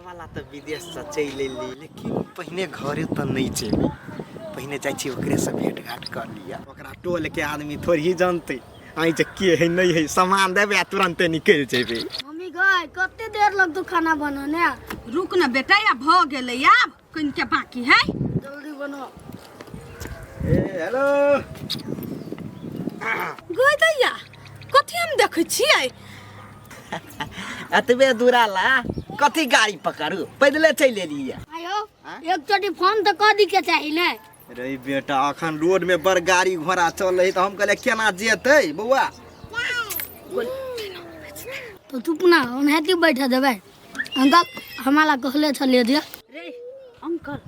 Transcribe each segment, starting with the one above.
घरवाला तऽ विदेशसँ चलि एली, लेकिन पहिने घरे तऽ नहि जेबै, पहिने जाइ छी ओकरेसँ भेँट घाट कऽ लिअ। ओकरा टोलके आदमी थोड़ी ही जानतै आइ जे के है नहि है, सामान देबै आ तुरन्ते निकलि जेबै। मम्मी गए, कते देर लगतौ खाना बनाने? रुक न बेटा, या भऽ गेलै, आब कनिके बाकी है। जल्दी बनो। ए हेलो। गई दैया, कथी हम देखै छियै? एतबे दूरा ला कथी गाड़ी पकड़ू, पैदले चलि एलियै। आयो, एक चोटी फोन तऽ कऽ दी के चाही ने। रे बेटा, अखन रोड में बड़ गाड़ी घोड़ा चलै, तऽ हम कहलियै केना जेतै बौआ। तो चुप ना, ओनाहिते बैठा देबै। अंकल, हमरा कहले छलियै जे रे अंकल।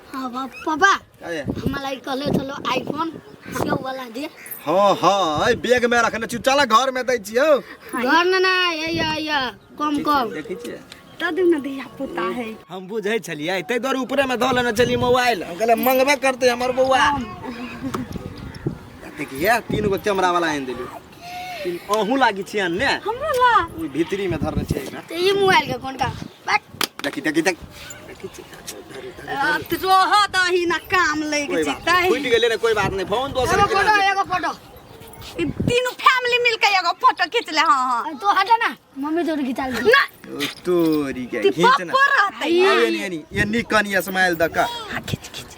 हाँ पापा। अरे। हमरा कहले छलो आईफोन सेव वाला दे। हाँ हाँ, एहि बैग में रखने छी, चल घर में दै छियौ। घर में ना, ये ये ये कम कम। देखै छियै। तऽ दू ने धिया पुता है। हम बुझै छलियै, ताहि दुआरे ऊपरे में धऽ लेने छलियै मोबाइल। हम कहलियै मंगबे करतै हमर बौआ। देखिए, 3 गो कैमरा वाला आनि देलियै। तीन अहूँ लागी छियै ने? हमरो ला। ओहि भीतरी में धरने छै एहिमे। तऽ ई मोबाइल के कोन का बट। देखी देखी देख, देखी छी, धरू, धरू। रह दही ना, काम लागि कोई बात जेतै। नहीं, फुटि गेलै ने, कोई बात नहीं, फोन दोसर एगो किना फोटो देब। एगो फोटो। ई तीनू फैमिली मिल के एगो फोटो खींच ले। हाँ हाँ। तो हटा ना, मम्मी तोर खिचा ले। ना। ओ, तोरी के ती घीच ना। पप्पो रहतै। आब एनी एनी एनी कनी स्माइल दऽ कऽ। हाँ, खींच खींच।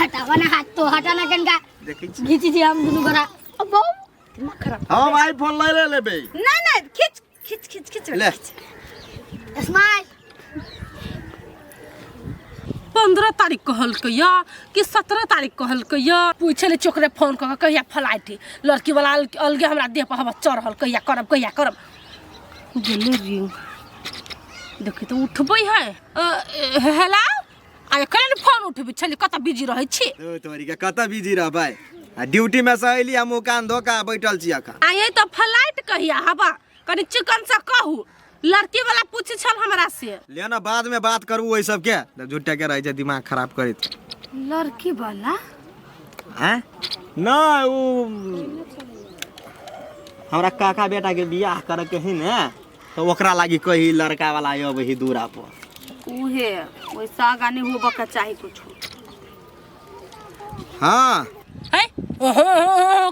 हटावा ना हाथ, तो हटा ना कनका। देखै छी। घीची छी हम दुनू गोरा। अब बहु दिमाग खराब। हम आईफोन लऽ ले लेबै। नहीं नहीं, खींच खींच खींच खींच। ले। स्माइल। 15 तारीख कहलकै या कि 17 तारीख कहलकै या, पूछे ले चोकरे फोन कऽ के कहिया फ्लाइट है। लड़की वाला अलगे हमरा देह पर हवा चढ़ल, कहिया करब कहिया करब। गेलै रिंग, देखी तऽ उठबै है। हेलो, आ एखन ने फोन उठबै छली, कतऽ बिजी रहै छी? ओ तोरी के, कतऽ बिजी रहबै? आ ड्यूटी में से अयली आ मुँह कान धो कऽ बैठल छी अखन। आ ये तऽ फ्लाइट कहिया हवा, कनि चिकन से कहू, लड़की वाला पूछै छल हमरा से। ले ना, बाद में बात करू ओहि सबके, झूठे के रहै छै दिमाग खराब करैत। लड़की वाला? हैं नहि, ओ हमरा काका बेटा के बियाह करे के है ने, तऽ ओकरा लागी कही लड़का वाला अबै ही दूरा पर। उहे वैसा आगा नहीं होबऽ के चाही कुछो। हाँ। है ओहो,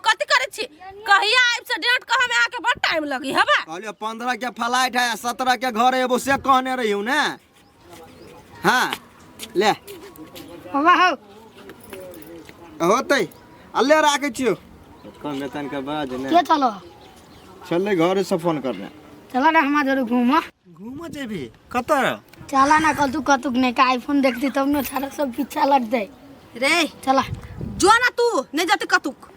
कथी करै छी? कहिया आबि से डेट कह, हमे अहाँके बड़ टाइम लगी हबा। कहलियो 15 के फ्लाइट है, 17 के घर एबो से कहने रहियो ने। हाँ ले। पापा हो। होतै, आ ले राखै छियौ। कम वेतन के बाद ने। के चलो? चलै घरे से फोन करने। चला ना हमरा जरूर घूमो। घूमो जेबी कतऽ? चला ना, कतु कतु नहीं का आईफोन देखती तब न सारा सब पीछा लग जाए। रे। चला। जो ना तू नहीं जाते कतुक।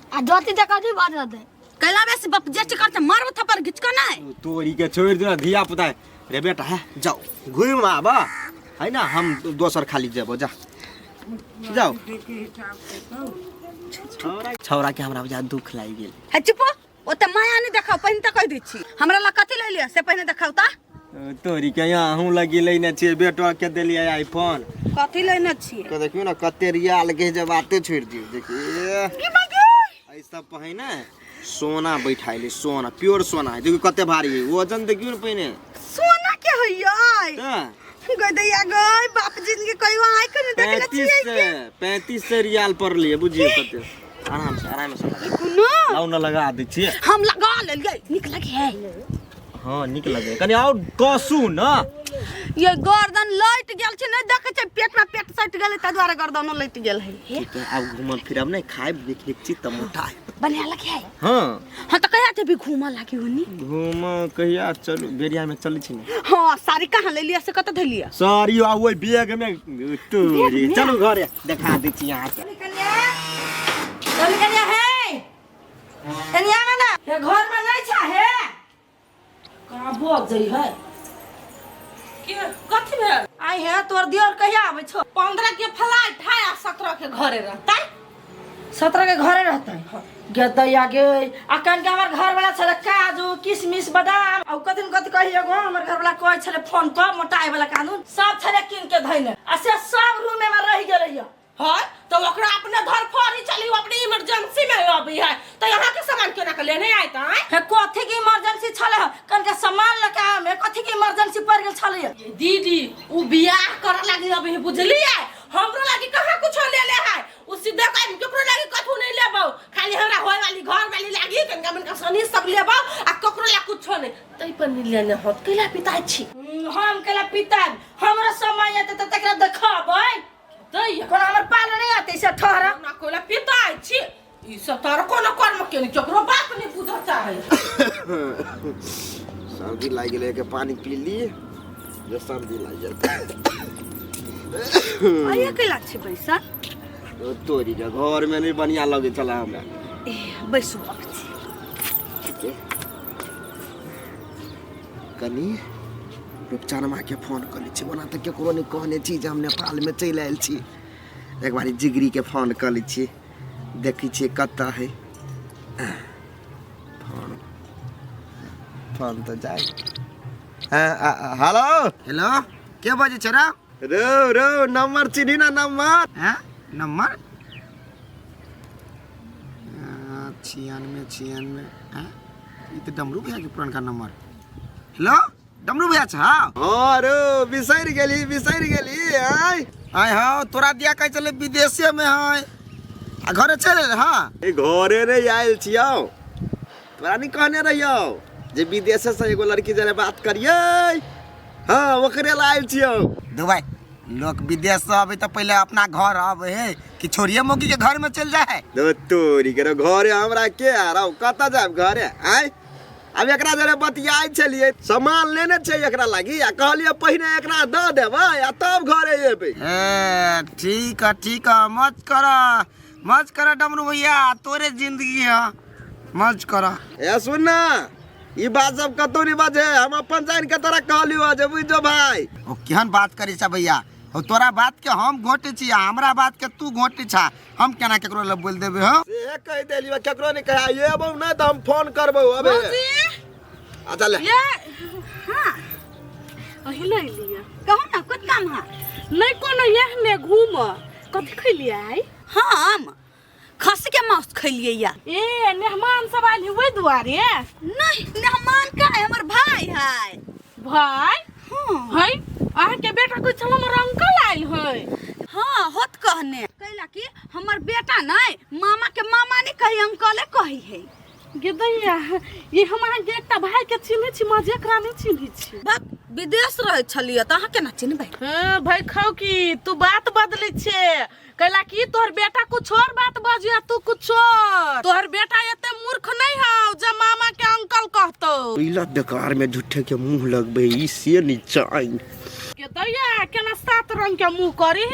आ जोती त कथी भऽ जेतै? कैला बेसी बाप जे करते मारबो थप्पड़ घिच के नहीं। तोरी के छोड़ दे धिया पुता। रे बेटा है, जाओ घूम आब है ना, हम दोसर खाली जेबो, जा जाओ। छौड़ा के हमरा बुझा दुख लागि गेल। है चुप, ओते माया नहीं देखाओ, पहिने तऽ कहि दै छी। हमरा ला कथी ले लिअ से पहिने देखाउ तऽ। तोरी के यहाँ अहूँ लगी लेने छियै, बेटो के देलियै आईफोन। कथी लेने छियै? के देखियौ ने कते रियाल के जे बाते छोड़ि दियौ। देखिए, एहि सब पहिने सोना बैठाइले, सोना प्योर सोना है। देखियौ कते भारी है, वजन देखियौ ने पहिने। सोना के होइयै? तऽ गई दैया गई बाप जिंदगी कहियो आँखि नहि देखने 35 छियै। से 35 से रियाल पड़लियै, बुझियौ कते। आराम से आराम से लगा। कोनो लाउ न लगा दै छियै। हम लगा लेलियै, नीक लगे है। हाँ नीक लगे, कनि आओर कसू न। ये गर्दन लटि गेल छै, नहि देखै छै पेट में पेट सटि गेलै, ताहि दुआरे गर्दनो लटि गेल है। ठीक है, आब घूमब फिरब नहि, खायब नीक नीक चीज तऽ मोटा है। बढ़िया लगे है। हाँ। हाँ तऽ कहिया जेबी घूमऽ लागी होनी? घूमऽ कहिया चलू, बेरिया में चलै छी ने। हाँ, साड़ी कहाँ लेलियै से कतऽ धैलियै? साड़ी आ ओहि बैग में तोरी। चलू घरे देखा दै छी अहाँके। चल कन्या हे, कन्या में ना हे, घर में नहीं छा हे। कहाँ बज जाइ है के? कथी भेल? आई हे, तोर दियर कहिया आबै छौ? 15 के फ्लाइट है आ 17 के घरे रहतै। 17 के घरे रहतै? गे दैया गे, आ कनका हमर घर वाला छलै काजू किशमिश बादाम आ कथी न कथी कहियो गो, हमर घर वाला कहै छलै फोन पर मोटाइ वाला कानून सब छलै कीन के धैने, आ से सब रूम में रहि गेलै। हाँ तो ओकरा अपने घर फरी चली अपने इमरजेंसी में अभी है तो यहाँ के सामान क्यों ना के लेने आए ता हे कथी के इमरजेंसी छले ह कनका सामान लेके आमे कथी के इमरजेंसी पड़ गेल छले दीदी उ बियाह करे लागी अभी बुझलिए हमरो लागी कहाँ कुछ ले ले है उ सीधे कह केकरो लागी कथू नहीं लेबो खाली हमरा होय वाली घर वाली लागी कनका मनका सनी सब लेबो आ ककरो ला कुछ नहीं तै पर नहीं लेने होत कैला पिताई छी हम केला पिता हमरो समय आते त तकरा देखबै दैया कोनो हमर पाल नहीं आते से ठहरा ना कोला पिताई छी ई सब तार कोनो कर्म के नहीं केकरो बात नहीं बुझता है सर्दी लागि गेलै के पानी पी ली जे सर्दी लागि जाए आइए कैला छी बैसा तोरी के घर में नहीं बढ़िया लगे छला हमरा ए बैसू अबै छी ठीक कनी रूपचनमा के फोन कऽ लै छी ओना तऽ केकरो नहि कहने छी जे हम नेपालमे चलि आयल छी एक बारी जिगरीके फोन कऽ लै छी देखै छियै कतऽ है फोन फोन तऽ जाइ हेलो हेलो के बजै छै र रो रो नंबर चिन्ही ना नंबर हैं नंबर 96 96 हैं ई तऽ डमरू भैया के पुरनका नंबर हेलो डमरू भैया छ हाँ रो बिसरि गेली बिसरि गेली आय आय हाँ तोरा दिया कहै छलै विदेशे में है आ घरे चलि एलै हाँ ए घरे नहि आयल छियौ तोरा नहि कहने रहियौ जे विदेशे से एगो लड़की जरे बात करियै हाँ ओकरे ला आयल छियौ दुबई लोग विदेश से अबे तऽ पहिले अपना घर अबे है कि छोड़िए मौगी के घर में चल जाए है दो तोरी के घरे हमरा के आ रहो कतऽ जायब घरे आय आब एकरा जरे बतियाइ छलियै सामान लेने छै एकरा लागी आ कहलियै पहिने एकरा दऽ देबै आ तब घरे एबै ए ठीक है ठीक है मत कर मत कर डमरू भैया तोरे जिंदगी है मत कर ए सुन ना ई बात सब कतौ नहीं बाजे हम अपन जान के तोरा कहलियो जे बुझ जो भाई ओ केहन बात करै छ भैया ओ तोरा बात के हम घोटे छी आ हमरा बात के तू घोटे छा हम केना केकरो लग बोल देबे हो से कहि देलियो केकरो नहीं कहा एबौ ना तऽ हम फोन करबौ अबे अच्छा ले ये हाँ अही ले लिअ कहू ना कोन काम है नहीं कोनो एहने घूम कथी खैलियै आइ हम खस्सी के मांस खैलियै या ए मेहमान सब आयल है ओहि दुआरे नहीं मेहमान का है हमर भाई है भाई हाँ है अहाँके बेटा कोई छल हमर अंकल आयल है हाँ होत कहने कैला कि हमर बेटा नहीं मामा के मामा नहीं कही अंकले कही है गे दैया ये हम अहाँके एकटा भाई के चिन्है छी मजेकरा नहि चिन्है छी बक विदेश रहै छलियै तऽ अहाँ केना चिन्हबै हाँ भाई खाओ की तू बात बदलै छे कैला की तोहर बेटा कुछ और बात बजिया तू कुछ और तोहर बेटा एते मूर्ख नहीं हौ जे मामा के अंकल कहतो इला बेकार में झूठे के मुंह लगबे ई से नीचा के दैया केना सात रंग के मुंह करी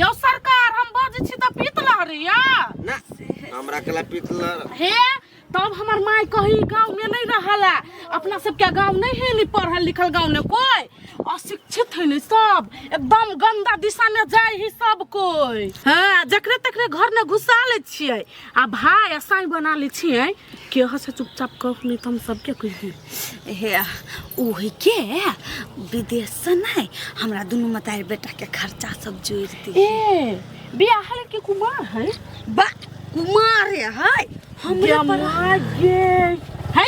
यौ सरकार हम बजै छी तऽ पीत लहरैया ना हमरा कला पीतल हे तब हमर माय कही गांव में नहीं रहला अपना सबके गांव नहीं है नहीं पढ़ल लिखल गांव में कोई अशिक्षित है नहीं सब एकदम गंदा दिशा में जाय ही सब कोई हाँ जकरे तकरे घर में घुसा ले छियै आ भाई आ साई बना ले छियै के अहाँ से चुपचाप कहू नहीं तो हम सबके कही हे ओहि के विदेश से नहीं हमरा दुनू मतारी बेटा के खर्चा सब जोड़ि दी ए बियाह के कुमार है बा कुमार है हमरे पर गे है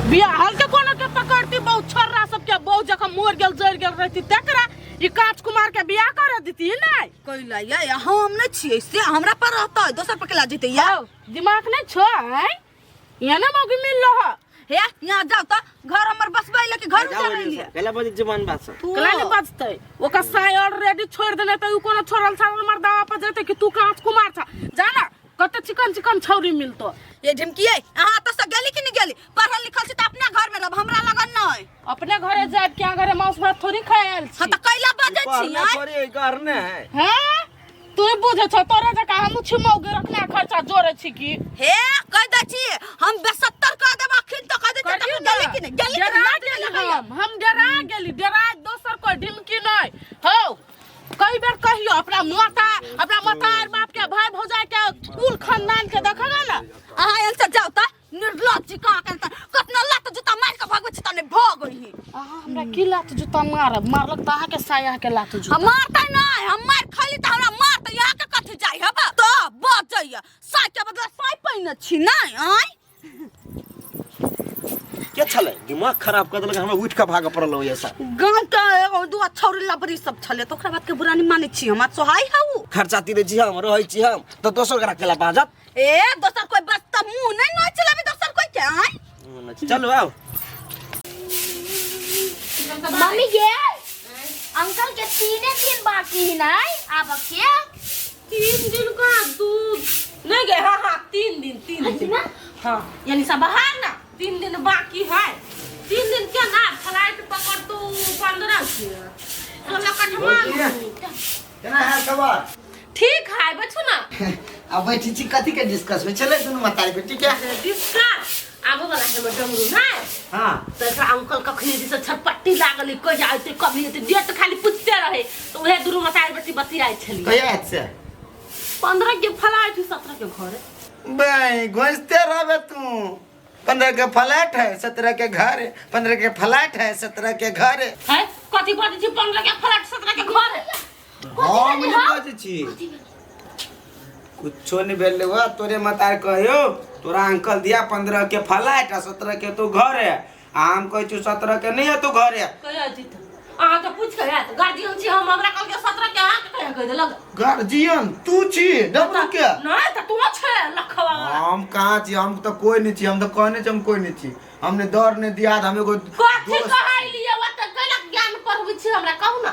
बियाहल के कोनो के पकड़ती बहुत छर्रा सबके बहु जखन मर गेल जरि गेल रहती तकरा ई कांच कुमार के बियाह कर देती नहीं कैला या हम नहीं छियै से हमरा पर रहतै दोसर पर केला जेतै या दिमाग नहीं छो आय यहाँ ना मौगी मिल रहा हे यहाँ जाओ त घर हमर बसबै ले कि घर उजाड़ै लिए कला बजे जवान बात सब तू कला नहीं बचतै ओकर साय ऑलरेडी छोड़ देने त उ कोनो छोड़ल छाड़ल मर्दावा पर जेतै कि तू कांच कुमार छ जाना कते चिकन चिकन छौरी मिलतो ये ढिमकिए अहाँ तऽ से गेली कि नहीं गेली पढ़ल लिखल छी तऽ अपना घर में रहब हमरा लगन नहीं अपने घरे जाब के घरे मांस भात थोड़ी खाए आयल हाँ छी तऽ कैला बजै छी पढ़ने आँय? थोड़ी करने है हैं तू बुझे छ तोरे जका हम छी मौगी रखना खर्चा जोड़े छी की हे कह दै छी हम बेसत्तर कह देब अखन तऽ कह दै छी करियौ तऽ ना। गेली कि नहीं गेली कि डरा नहीं गेली हम डरा गेली डरा दोसर कोई ढिमकी नहीं हौ कई बेर कहियो अपना माता अपना मतार बाप के भाई भौजाई के कुल खानदान के देखगा ना अहाँ एहन से जाउ तऽ निर्लज्ज जी कहाँ करता कतना लात जूता मारि कऽ भगबै छी तऽ नहि भगै ही अहाँ हमरा की लात जूता मारब मारलक त अहाँके साया के लात जूता। हम मारतै नहीं, हम मार खाली त हमरा मारतै, यहाँ के कथी जाइ हबा तो बच जाइए, साय के बदला साय पहिने छी नहीं। आय के छलै दिमाग खराब कर देलक, हमरा उठि कऽ भागऽ पड़ल ओहिसँ। गाँव के एगो दू छौरी लबरी सब छलै त ओकरा बात के बुरा नहीं मानै छी हम, आज सोहाई हऊ। खर्चा तीरे छी हम, रहै छी हम, तऽ दोसर गोरा केला बाजत। ए दोसर कोई बस त मुंह नहीं न चलाबे दोसर कोई के। आय चलू आउ। मम्मी गे अंकल के 3 दिन बाकी है नहीं आब के? 3 दिन का दूध नहीं गए। हाँ हाँ 3 दिन, 3 दिन ना? हाँ यानी सब बाहर ना 3 दिन बाकी है। 3 दिन के ना फ्लाइट पकड़ तू 15 के 16 काठमांडू। केना है खबर? ठीक है बच्चू ना। अब बैठी छी कथी के डिस्कस में चले दुनू मतारी बेटी के डिस्कस आबो वाला है हमर डमरू ना। हां तो एकरा अंकल कखनी दिस छटपट्टी लागल कहिया आते कभी आते डेट खाली पूछते रहे, तो उहे दुनू मतारी बेटी बतियाइ छली। कहिया आत से? 15 के फ्लाइट 17 के घर। बे घुसते रहबे तू। 15 के फ्लाइट है 17 के घर, 15 के फ्लाइट है 17 के घर है। कथी बाजै छी 15 के फ्लाइट 17 के घर है? हम नहीं बाजै छी, कुछो नहीं भेल हुआ। तोरे मतार कहियो तोरा अंकल दिया 15 के फ्लाइट आ 17 के तू घर है, आ हम कहै छु 17 के नहीं है तू घर है। कहिया जीत अहाँ के पूछ के आयत गार्जियन छी हम, हमरा कहल के 17 के अहाँ के कहिया कहि देलक? गार्जियन तू छी डबरू के? नहीं त तू छे लखवा वाला। हम कहाँ छी, हम तो कोई नहीं छी, हम तो कहने छी हम कोई नहीं छी, हमने दौड़ नहीं दिया हम एगो कथी कहलिए ओत कैलक ज्ञान पढ़बै छी हमरा कहू ना।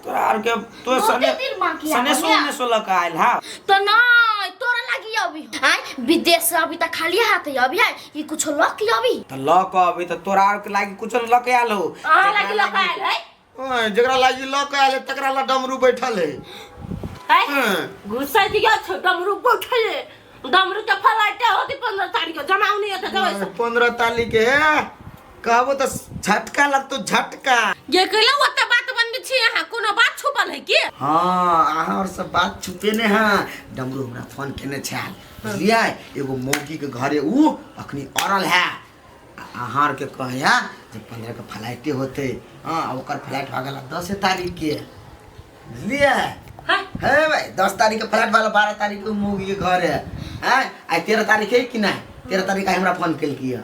तोरा आर के तो बहुते दिन बाकी है सने हमरा। सोने सोलह का आयल हा। तो नहीं तोरा लागी अभी आय विदेश से अभी तक खाली हाथ है अभी है ई कुछ लक अभी त लक अभी त तोरा आर के लागी कुछ लक आयल हो। अहाँ लागी लक आयल है? ओए जकरा लागी लक आयल है तकरा ला डमरू बैठल है। है गुस्सा दिया छ डमरू बैठल है, डमरू के फ्लाइट होती 15 तारीख के जमाउनी है त जबै 15 तारीख के कहबो त झटका लगतो झटका। ये कहलो ओते बात बनबे छी अहाँ, कोनो बात छुपल है की? हां अहाँ और सब बात छुपे ने हां। डमरू हमरा फोन केने छल बुझलियै, एगो मौगी के घरे उ अखनी अरल है, अहाँ आर के कहया जे 15 के फ्लाइटे होते। हां ओकर फ्लाइट भ गेल 10 तारीख के बुझलियै। हां हे भाई 10 तारीख के फ्लाइट वाला 12 तारीख के मौगी के घर है। हां आइ 13 तारीख है कि नहीं? 13 तारीख आइ हमरा फोन केलकी है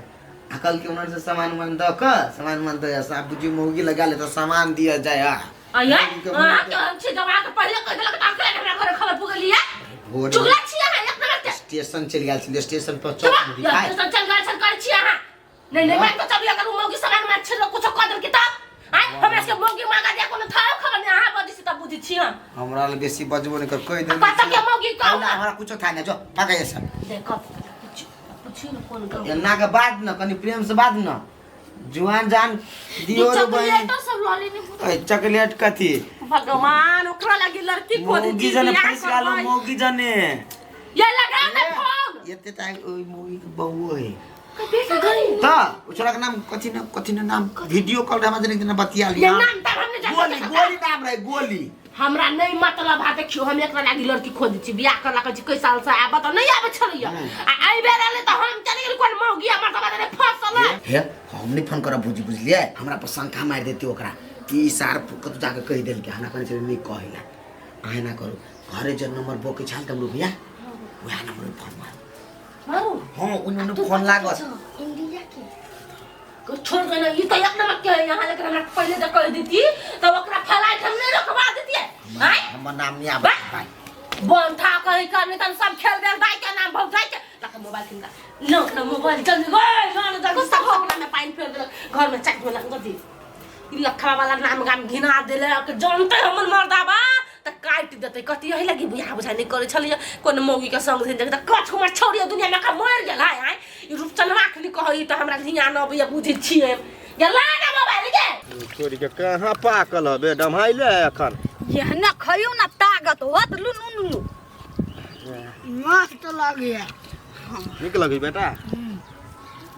आ कल के उन्होंने से सामान उमान दऽ कऽ सामान उमान दऽ साहब बुझी मौगी लगा ले तो सामान दिया जाए। आया अहाँ के हम छी जमा के पहिले कहि देलक त अखन हमरा घरे खबर पुगलिया। भोर चुगला छी अहाँ एक नंबर के। स्टेशन चलि गेल छलै, स्टेशन पर चौक मुड़ी खाय। स्टेशन चलि गेल छल करै छी अहाँ। नहीं नहीं मैं तो चलि अगर मौगी सामान मार छल कुछो कह देलकी तब आय हमरा से मौगी मांगा दिया कोनो थाओ खबर नहीं, अहाँ बजै छी तब बुझै छी हम। हमरा लग बेसी बजबो नहीं कर कहि देने कतऽ के मौगी कहू ना, हमरा कुछो था ना जो भागै से। देखो पूछी न कोन गाँव। एना के बाद न कनी प्रेम से बाद न जुआन जान दियो रे बहिन। चॉकलेट सब लऽ लेने हो। ए, चॉकलेट कथी? भगवान ओकरा लगी लड़की खोज मौगी जने फंस गेल मौगी जने। ये लगा दे फोन। एते ता ओइ मौगी के बहुओ है। बेटा गई। त ओ छोरा के नाम कथी न कथी न नाम वीडियो कॉल हमरा जने एक दिन बतिया लिया। ये नाम तब हमने जाके गोली देखा। गोली नाम रहे गोली। हमरा नहीं मतलब है देखियो हम एकरा लागी लड़की खोज छी बियाह कर लागे छी कई साल से आब त नहीं आबे छलैया आ एई बेर आले त हम चलि गेली कोन मौगी हमर सब रे फसल हे हम नहीं फोन करब भौजी बुझलियै, हमरा पर शंका मारि देती ओकरा कि ई सार कतौ जाके कहि देलकै, हमरा कहने छलै नहीं कहैला। अहाँ एना करू घरे जे नंबर बोकै छल डमरू भैया वएह नंबर पर फोन मारू। मारू? हाँ उन्होंने फोन लागत। इंडिया के छोड़ देना ई त एक नंबर के है यहाँ, लेकिन हमरा पहले त कह देती तब ओकरा फ्लाइट हम नहीं रखवा देती आय हमर नाम नहीं आबै भाई बंठा कहीं करने तन सब खेल देल दाई के नाम भौजाई के लख मोबाइल किनका लो न मोबाइल जल्दी गए लो न जल्दी सब अपना में पानी फेर देलक घर में चाट में लग दी ई लखवा वाला नाम गाम घिना देलक जानते हमर मर्दाबा त काटि देतै कथी एहि लगी बियाह बुझाइ नहि करै छलियै कोनो मौगी के संग दिन त कछु हमर छौड़ी दुनिया में का मरि गेल है आय ई रूपचनवा के नहि कहै त हमरा धियान अबैया बुझै छियै गेला ना मोबाइल के छोरी के कहाँ पाकल हबे डम्हाइले एखन एहना खइयो ना ताकत होत लू लू लू मस्त लगैया। नीक लगै बेटा?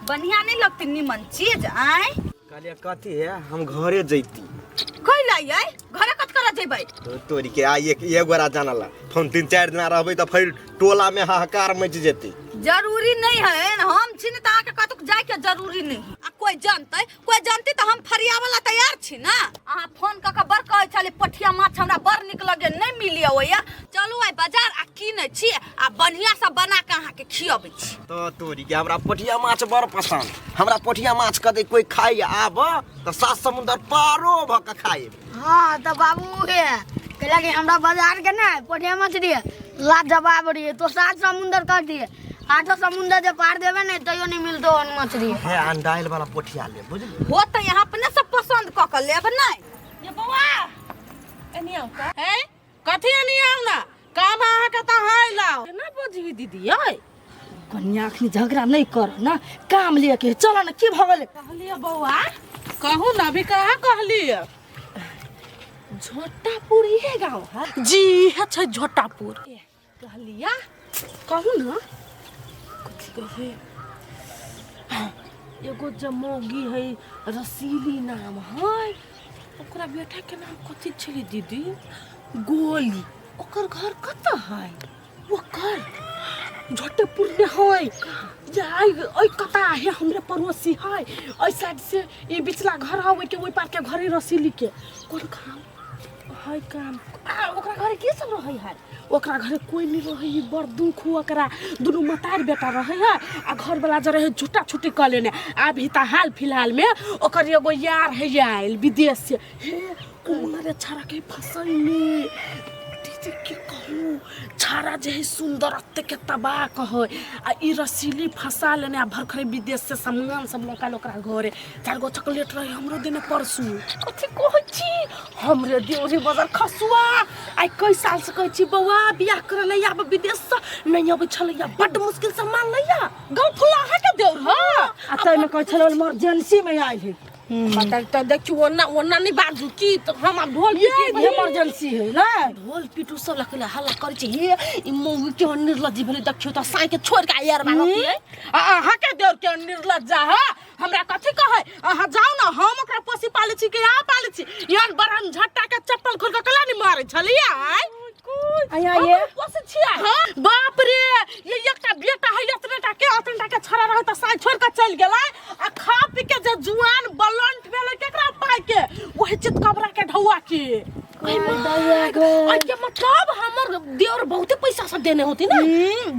बढ़िया नहीं लगती निमन चीज आय। कहलियै कथी है हम घरे जैती। कैला यै घरे कत करा जइबै? तोरी के आइ एक गोरा जानला हम 3-4 दिन रहबै त फेर टोला में हाहाकार मचि जेतै। जरूरी नहीं है हम छी न त अहाँके कतौ जाय के जरूरी नहीं है। आ कोई जानतै, कोई जानती तऽ हम फरियावला तैयार छी ना। अहाँ फोन कऽ के बड़ कहै छलियै पोठिया माछ हमरा बड़ नीक लगैए, नहि मिलिए ओइया। चलू आइ बाजार आ कीनै छी आ बढ़िया से बना के अहाँके खियबै छी। तो तोरी के हमरा पोठिया माछ बड़ पसंद। हमरा पोठिया माछ कदे कोई खाइ आब तऽ सात समुंदर पारो भऽ के खाइ। हाँ तऽ बाबू हे कहला कि हमरा बाजार के ना पोठिया माछ दिए लाजवाब रहिए, तो सात समुंदर कर दिए, आठो समुंदर जे पार देबे ने तैयो नहीं मिलतो ओहन मछली। हे अंडाइल वाला पोठिया ले बुझली। हो तऽ यहाँ अपने से पसंद कऽ के लेब नहीं। ये बौआ एनी आउ का है कथी एनी आउ ना काम अहाँ के तऽ हाय लाओ केना बजही दीदी यै। कन्या अखनी झगड़ा नहीं कर ना, काम लिए के चल ना, की भऽ गेलै? कहलियै बौआ कहू ना अभी कहाँ कहलियै? झोटापुर इहे गाँव है जी, इहे छै झोटापुर। कहलिया कहू ना कथी कहै? हाँ, एगो जमोगी है रसीली नाम है, ओकरा बेटा के नाम कथी छलै दीदी? गोली। ओकर घर कतऽ है? ओकर झोटेपुर में है। जाय ओइ कता है हमरे पड़ोसी है, ओइ साइड से ई बिचला घर है ओइ के ओइ पार के घर है रसीली के। कोन काम है? काम आ ओकरा घरे के सब रहै है? ओकरा घरे कोई नहीं रहै है, बड़ दुख हो ओकरा, दुनू मतार बेटा रहै है आ घर वाला जे रहै झूठा छुट्टी कऽ लेने। अभी तऽ हाल फिलहाल में ओकर एगो यार है आयल विदेश से, हे कोन रे छाड़ा के फसैले दीदी के कहू, छाड़ा जे है सुंदर अत्ते के तबाह कहै आ ई रसीली फंसा लेने आ भरखरे विदेश से सामान सब लऽ के ओकरा घरे। चारि गो चॉकलेट रहे हमरो देने परसू। कथी कहै छी हमरे देवरी बजार खसुआ आइ कई साल से कहै छी बौआ बियाह करे ले आब विदेश से नहीं अबै छलैया, बड्ड मुश्किल से मानलैया। गाँव फुला अहाँके देउर ह आ ताहिमे कहै छलै इमरजेंसी में आयल है। पता तऽ देखियौ ओना ओना नहि बाजू की तऽ हम आब ढोल पीटी इमरजेंसी है ना, ढोल पीटू सब लकले हल्ला करै छै हे ई मौगी के निर्लज्जी भेलै देखियौ तऽ साँइ के छोड़ि के आयर मारत है। आ अहाँ के देउर के निर्लज्जा है, हमरा कथी कहै? अहाँ जाउ ना, हम ओकरा पोसी पालै छी कि अहाँ पालै छी? एहन बड़हन झट्टा के चप्पल खोल के कला नहि मारै छलियै आइ? आया ये पोसै छियै। हाँ, बाप रे, ये एकटा बेटा है एतने टा के, एतने टा के छड़ा रहै तऽ साँइ छोड़ि के चलि गेलै आ खा पी के जे जुआन बलंट भेलै केकरा पाइ के, वही चितकबरा के ढौआ के। के मतलब हमर देवर बहुते पैसा सब देने होती ना,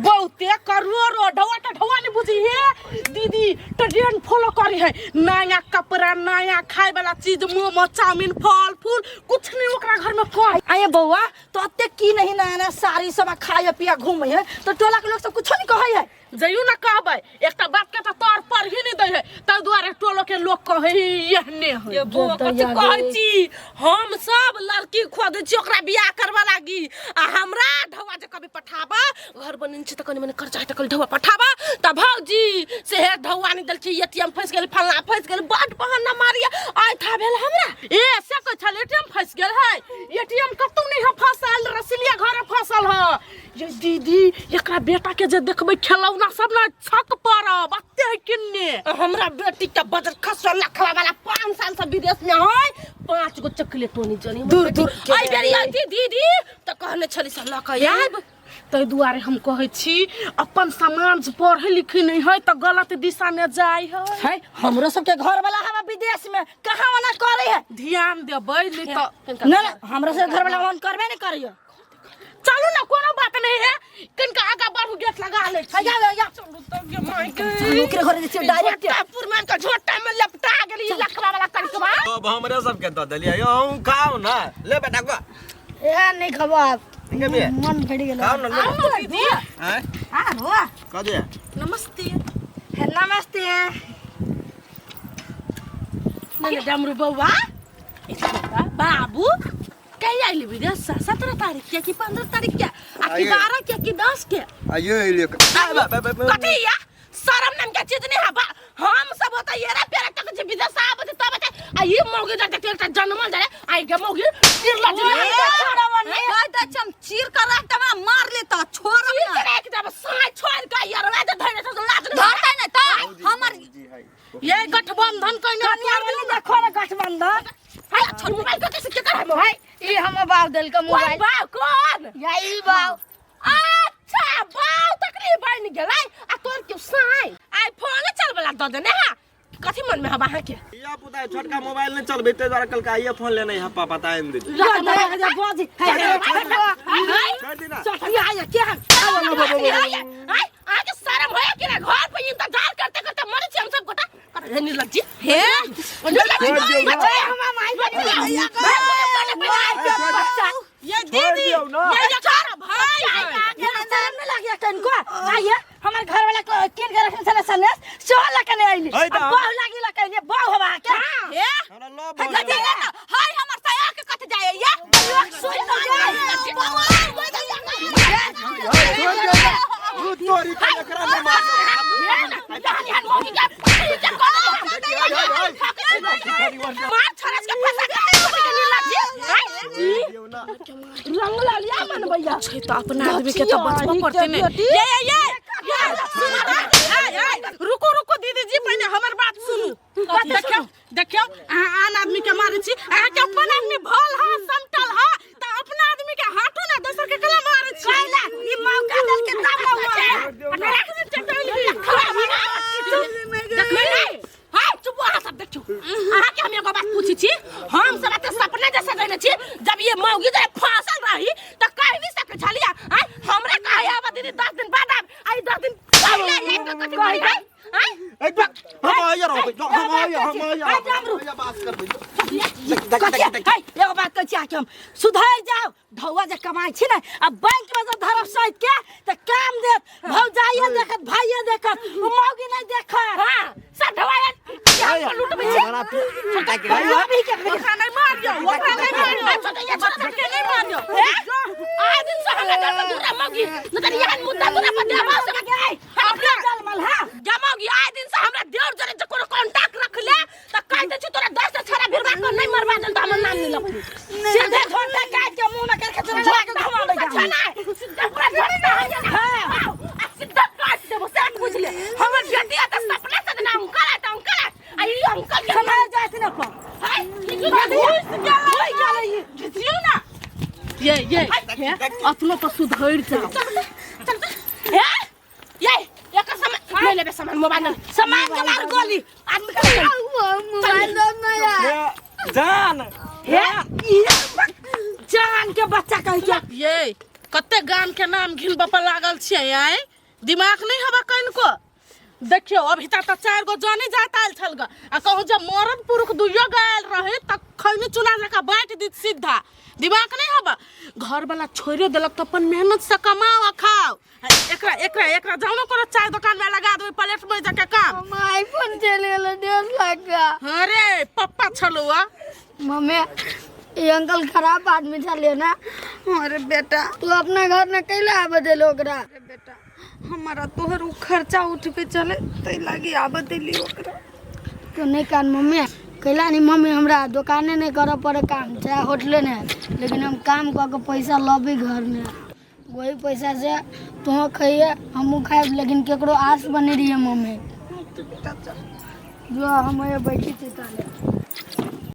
बहुते करोड़ो ढौआ के ढौआ नहीं बुझी हे दीदी। ट्रेंड फॉलो करी है, नया कपड़ा नया खाए वाला चीज मोमो चाउमीन फल फूल कुछ नहीं ओकरा घर में कह। आये बौआ तो अते की नहीं नया नया साड़ी सब खाए पिया घूमे है तो टोला के लोग सब कुछ नहीं कहै है। जइयो ना कहबै एकटा बात के तऽ तोर पर ही नहीं दै है, ताहि दुआरे टोलो के लोग कहै एहने है। ये बौआ कथी कहै छी? हम सब लड़की खोजै छी ओकरा बियाह करबा लागी आ हमरा ढौआ जे कभी पठाबा, घर बनेने छी तऽ कनि मनि कर्जा हेतै कनि ढौआ पठाबा तऽ भौजी से हे ढौआ नहि देलखिन, एटीएम फँसि गेल फल्लाँ फँसि गेल, बड बहाना मारिया आइ था भेल हमरा। ए से कहै छल एटीएम फँसि गेल है, एटीएम कतौ नहि है फँसल, रसीलिया घरे फँसल है। ये दीदी एकरा बेटा के जे देखबै खेलौना सब ना छक पड़ब अते है किन्ने। हमरा बेटी के बजर खसो लखवा वाला 5 साल से विदेश में है, 5 गो चॉकलेट नहीं जनी दूर दूर आई बेरी आई दीदी तऽ कहने छली से लऽ के आयब। ताहि दुआरे हम कहै छी अपन समाज पढ़ै लिखै नहीं है तऽ गलत दिशा में जाय है। है हमरो सबके घर वाला हवा विदेश में कहाँ ओना करे है, ध्यान देबै नहीं तऽ ना ना हमरो सबके घर वाला ओन करबे नहीं करैया। चलू ना कोनो बात नहीं है, कनिका आगा बढ़ू गेट लगा ले छी। आया आया चलू तब गे माय के चलू ओकरे घरे जे डायरेक्ट झोटापुर में के झोटा में लपटा गेली लखवा वाला कनिकवा। अब हमरे सबके दऽ देलियै, अहूँ खाउ ना ले बेटा को। ए नहीं खबो आप, नहीं खेबियै? मन फटि गेल। खाउ ना ले। आउ ना दीदी। आँय? हाँ बौआ कह दे। नमस्ते। नमस्ते। नहीं डमरू बौआ बाबू कहिया अइली विदेश से? 17 तारीख के कि 15 तारीख के आ कि 12 के कि 10 के? आइयो अइली। कथी या शरम नाम के चीज नहीं है बा। हम सब होता ये रे प्यारा तक जे विदेश आबे त तब आ ई मौगी जा के एकटा जनमल जाए आई के मौगी निर्लज कह दै छी हम चीर के राख देबै मार ले तऽ छोड़ब चीर ना। के राख देब साँय छोड़ के यार राज धरे से लाज नहीं धरतै नहि तऽ हमर ये गठबंधन कइने कनिया वाली देखो ना गठबंधन। हाय छोड़ मोबाइल के कैसे के कर है मोबाइल? ई हमर बाप देलकै कोन मोबाइल। बाप कोन? या ई बाप। अच्छा बाप तकली बन गेलै आ तोर के साँय आईफोन चल वाला दऽ देने हा। कथी मन में हवा अहाँके धिया पुता छोटका मोबाइल नहीं चलबे ताहि दुआरे कल का फोन लेने है पापा ताइन दे बाजी छोड़ दी ना चटिया आया के हम आके शर्म होया कि ना घर पे इंतजार करते करते मरे छी हम सब गोटा हे निर्लज्जी हे निर्लज्जी छोड़ दियौ ना। बच्चा ये दीदी दियौ ना। ये एकर भाई है। शर्म नहीं लागिया कनको आइए हमार घर वाला को किन के रखने छले सनेस सो लकने आइली है त। अब बहु लागी लकने बहु हवा के हे हमरा लव हे कथी ले ना हाय हमर साया के कथ जाए या सुन तो जाए तू तोरी के एकरा नहीं मार मार छरस के फंसा के निर्लज्जी दियौ ना रंग लालिया मन भैया छै त अपना आदमी के त बचबो पड़ते ने ये ये ये ये सुनू त आय आय रुको रुको दीदी जी पहिने हमर बात सुनू देखियौ देखियौ अहाँ आन आदमी के मारै छी अहाँ के अपन आदमी भल हा समटल हा त अपना आदमी के हाटू ना दोसर के कला मारै छी कैला ई मौका दल के तब मौका रख दे चटौली देखबै नै हाय चुप अहाँ सब देखियौ अहाँ के हम एगो बात पूछै छी हम सब एते सपना जे सजैने छी जब ये मौगी जे फसल रही त कहि भी सकै छलियै आय हमरा कहे आब दीदी 10 दिन बाद आब आई 10 दिन पहिले आबि कऽ कथी कही आय ए बा, हम आया रहबै हम आया हम आया हम आया बात करबै कथी है एगो बात कहै छी अहाँके हम सुधरि जाउ ढौआ जे कमाइ छी ने आ बैंक में जब धरब सैत के त काम देत भौजाइए देखत भाइये देखत उ मौगी नहीं देखत हां सब ढवाया लूटबै छी हमरा अभी के ओकरा नहीं मारियो ओकरा नहीं मारियो छोटे छोटे के नहीं मारियो आय दिन से हमरा घर में दूरा मौगी न त यहाँ मुद्दा दूरा पर देबा से के अपना जलमल हां जमाओगी आए दिन से हमरा देवर जरे जे कोनो कांटेक्ट रख ले त कह दे छी तोरा 10 छड़ा भिरवा के नहीं मरवा देल त हमर नाम नहीं लपली सीधे झोंटा काट के मुंह में करके चला के घुमा ले अच्छा ना सीधा पूरा झोंटा हो जा हां आ सीधा काट देबो से बुझ ले हमर बेटी त सपना से ना अंकल आ त अंकल आ ई अंकल के समाज जात न पर हाय घुस गेल होई गेलै ई। घिसियो ना ये ये अपनो पर सुधर जाओ चल चल हे ये एकर सामान नहीं लेबे सामान मोबाइल नहीं सामान के मार गोली आदमी के मोबाइल दो ना यार ए, जान हे ई जान के बच्चा कह के ये कते गाम के नाम घिन पर लागल छियै आय दिमाग नहीं हवा कनको देखियो अभी तक त चारि गो जने जात आयल छल ग आ कहूँ जब मरद पुरुष दुइयो गयल रहे त खैनी चुना जका बाँटि दी सीधा दिमाग नहीं हवा घर वाला छोड़ियो देलक त अपन मेहनत से कमाओ आ खाओ आ एकरा एकरा एकरा जाओ ना कोनो चाय दुकान में लगा देबै प्लेट में जाके काम हम आईफोन चल गेल 1.5 लाख का अरे पप्पा छलुआ मम्मी ये अंकल खराब आदमी छलिए ना। अरे बेटा तू अपना घर में कैला आबे देलो ओकरा? अरे बेटा हमारा तोहर उ खर्चा उठबे चले तै लागी आबे देली ओकरा। तो नहीं कान मम्मी कैला नहीं मम्मी हमरा दुकाने नहीं करे पड़े काम चाहे होटले नहीं, लेकिन हम काम कऽ के पैसा लबी घर में, वही पैसा से तुहो खइए हमहूँ खाइब, लेकिन केकरो आस बने रहिए मम्मी। बेटा चल जो हम यहाँ बैठी छी ताले।